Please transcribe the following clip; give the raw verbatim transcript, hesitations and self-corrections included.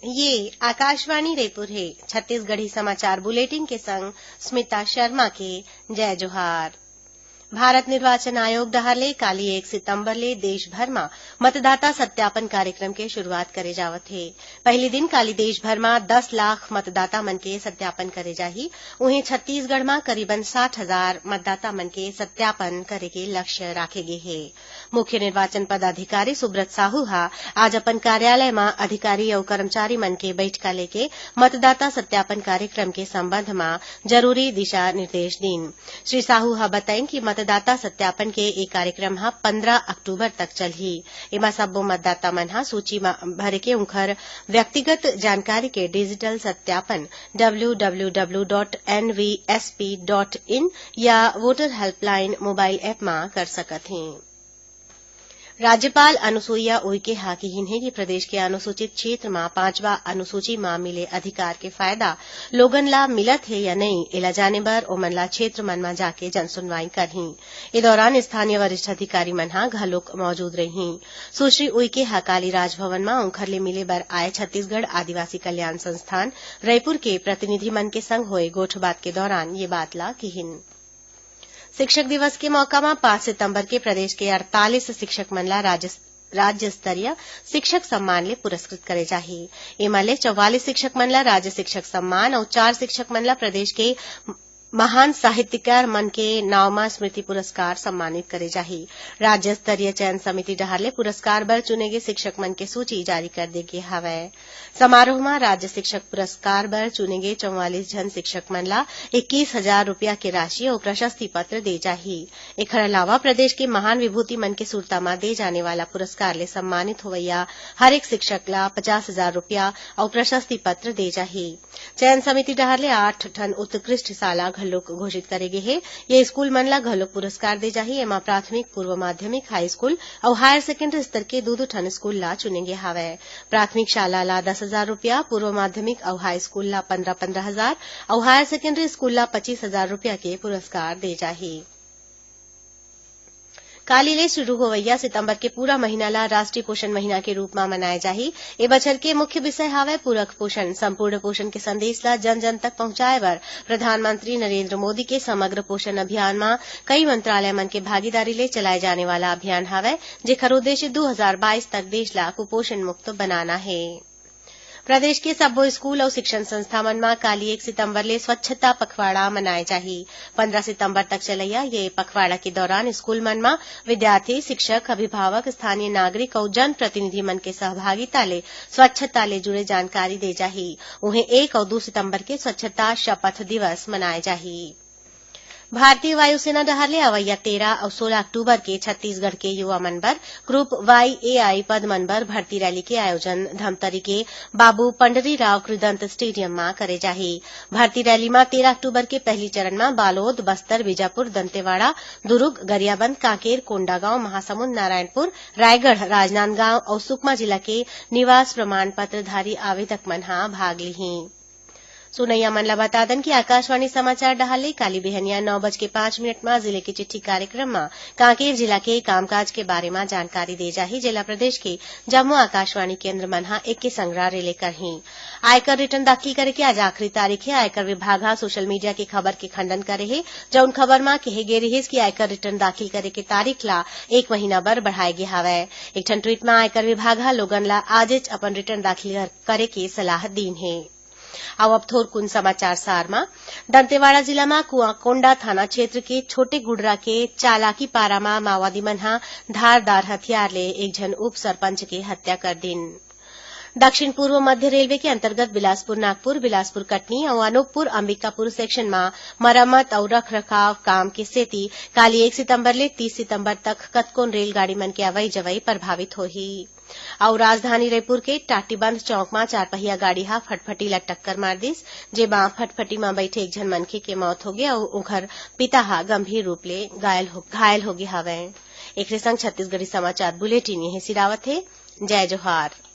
ये आकाशवाणी रायपुर हे। छत्तीसगढ़ी समाचार बुलेटिन के संग स्मिता शर्मा के जय जोहार। भारत निर्वाचन आयोग डहार ले काली एक सितंबर ले देश भर म मतदाता सत्यापन कार्यक्रम के शुरुआत करे जावत हे। पहिली दिन काली देश भर म दस लाख मतदाता मन के सत्यापन करे जाही। उहें, छत्तीसगढ़ म करीबन साठ हजार मतदाता मन के सत्यापन करे के लक्ष्य राखे गे हे। मुख्य निर्वाचन पदाधिकारी सुब्रत साहू ह आज अपन कार्यालय म अधिकारी अउ कर्मचारी मन के बइठका लेके मतदाता सत्यापन कार्यक्रम के संबंध म जरूरी दिशा निर्देश दीन। श्री साहू ह बताइन कि मतदाता सत्यापन के ए कार्यक्रम ह पंद्रह अक्टूबर तक चलही। एमा सब्बो मतदाता मन ह सूची म भरे के उंखर व्यक्तिगत जानकारी के डिजिटल सत्यापन W W W dot N V S P dot in या वोटर हेल्पलाइन मोबाइल ऐप म कर सकत हें। राज्यपाल अनुसुईया उइके ह किहिन हे कि प्रदेश के अनुसूचित क्षेत्र म पांचवा अनुसूची म मिले अधिकार के फायदा लोगन ला मिलत हे या नइ, एला जाने बर ओमन ला क्षेत्र मन म जाके जनसुनवाई करही। ए दौरान स्थानीय वरिष्ठ अधिकारी मन ह घलोक मौजूद रही। सुश्री उइके ह काली राजभवन म उंखर ले मिले बर आए छत्तीसगढ़ आदिवासी कल्याण संस्थान रायपुर के प्रतिनिधि मन के संग होए गोठबात के दौरान ये बात ला किहिन। शिक्षक दिवस के मौका म पांच सितंबर के प्रदेश के अड़तालीस शिक्षक मन ला राज्य, राज्य स्तरीय शिक्षक सम्मान ले पुरस्कृत करे जाही। एमा ले चौवालीस शिक्षक मन ला राज्य शिक्षक सम्मान अउ चार शिक्षक मन ला प्रदेश के महान साहित्यकार मन के नाव म स्मृति पुरस्कार सम्मानित करे जाही। राज्य स्तरीय चयन समिति डहार ले पुरस्कार बर चुने गे शिक्षक मन के सूची जारी कर दे गे हवय। समारोह म राज्य शिक्षक पुरस्कार बर चुने गे चौवालीस झन शिक्षक मन ला इक्कीस हजार रुपया के राशि अउ प्रशस्ति पत्र दे जाही। एखर अलावा प्रदेश के महान विभूति मन के सुरता म दे जाने वाला पुरस्कार ले सम्मानित होवइया हर एक शिक्षक ला पचास हजार रुपया अउ प्रशस्ति पत्र दे जाही। चयन समिति डहार ले आठ ठन उत्कृष्ट शाला घलोक घोषित करे गे हे। ये स्कूल मन ला घलोक पुरस्कार दे जाही। एमा प्राथमिक, पूर्व माध्यमिक, हाई स्कूल अउ हायर सेकेंडरी स्तर के दू दू ठन स्कूल ला चुने गे हावय। प्राथमिक शाला ला दस हजार रुपया, पूर्व माध्यमिक अउ हाई स्कूल ला पंद्रह पंद्रह हजार अउ हायर सेकेंडरी स्कूल ला पच्चीस हजार रुपया के पुरस्कार दे जाही। काली ले शुरू होवइया सितंबर के पूरा महीना ला राष्ट्रीय पोषण महीना के रूप म मनाए जाही। ए बछर के मुख्य विषय हावय पूरक पोषण। संपूर्ण पोषण के संदेश ला जन जन तक पहुंचाए बर प्रधानमंत्री नरेंद्र मोदी के समग्र पोषण अभियान म कई मंत्रालय मन के भागीदारी ले चलाए जाने वाला अभियान हावय, जेखर उद्देश्य दू हजार बाईस तक देश ला कुपोषण मुक्त बनाना हे। प्रदेश के सब्बो स्कूल अउ शिक्षण संस्था मन म काली एक सितंबर ले स्वच्छता पखवाड़ा मनाए जाही। पंद्रह सितंबर तक चलइया ये पखवाड़ा के दौरान स्कूल मन म विद्यार्थी, शिक्षक, अभिभावक, स्थानीय नागरिक अउ जनप्रतिनिधि मन के सहभागिता ले स्वच्छता ले जुड़े जानकारी दे जाही। उहें, एक अउ दू सितंबर के स्वच्छता शपथ दिवस मनाए जाही। भारतीय वायुसेना डहार ले अवइया तेरह अउ सोलह अक्टूबर के छत्तीसगढ़ के युवा मन बर ग्रुप वाई ए आई पद मन बर भर्ती रैली के आयोजन धमतरी के बाबू पंडरी राव कृदंत स्टेडियम म करे जाही। भर्ती रैली म तेरह अक्टूबर के पहली चरण म बालोद, बस्तर, बीजापुर, दंतेवाड़ा, दुरूग, गरियाबंद, कांकेर, कोंडागांव, महासमुंद, नारायणपुर, रायगढ़, राजनांदगांव अउ सुकमा जिला के निवास प्रमाण पत्र धारी आवेदक मन ह भाग लिही। सुनइया मन ल बता दन कि आकाशवाणी समाचार डहार ले काली बिहनिया नौ बज के पाँच मिनट म जिले के चिट्ठी कार्यक्रम म कांकेर जिला के कामकाज के बारे म जानकारी दे जाही, जेला प्रदेश के जम्मो आकाशवाणी केंद्र मन ह एके संग रिले करही। आयकर रिटर्न दाखिल करे के आज आखिरी तारीख हे। आयकर विभाग ह सोशल मीडिया के खबर के खंडन करे हे, जउन खबर म कहे गे रिहिस कि आयकर रिटर्न दाखिल करे के तारीख ला एक महीना बर बढ़ाए गे हावय। एक ठन ट्वीट म आयकर विभाग ह लोगन ला आजेच अपन रिटर्न दाखिल करे के सलाह दीन हे। अउ अब थोरकुन समाचार सार म। दंतेवाड़ा जिला म कुआंकोंडा थाना क्षेत्र के छोटे गुडरा के चालाकी पारा म माओवादी मन ह धारदार हथियार ले एक झन उप सरपंच के हत्या कर दीन। दक्षिण पूर्व मध्य रेलवे के अंतर्गत बिलासपुर नागपुर, बिलासपुर कटनी अउ अनूपपुर अंबिकापुर सेक्शन म मरम्मत अउ रख रखाव काम के सेती काली एक सितंबर ले तीस सितंबर तक कतकोन रेलगाड़ी मन के अवई जवई प्रभावित होही। अउ राजधानी रायपुर के टाटीबंध चौक म चारपहिया गाड़ी ह फटफटी ल टक्कर मार दिस, जेमा फटफटी म बइठे एक झन मनखे के मौत होगे अउ ओखर पिता ह गंभीर रूप ले घायल हो, घायल होगे हवय। एखरे संग छत्तीसगढ़ी समाचार बुलेटिन इहें सिरावत हे। जय जोहार।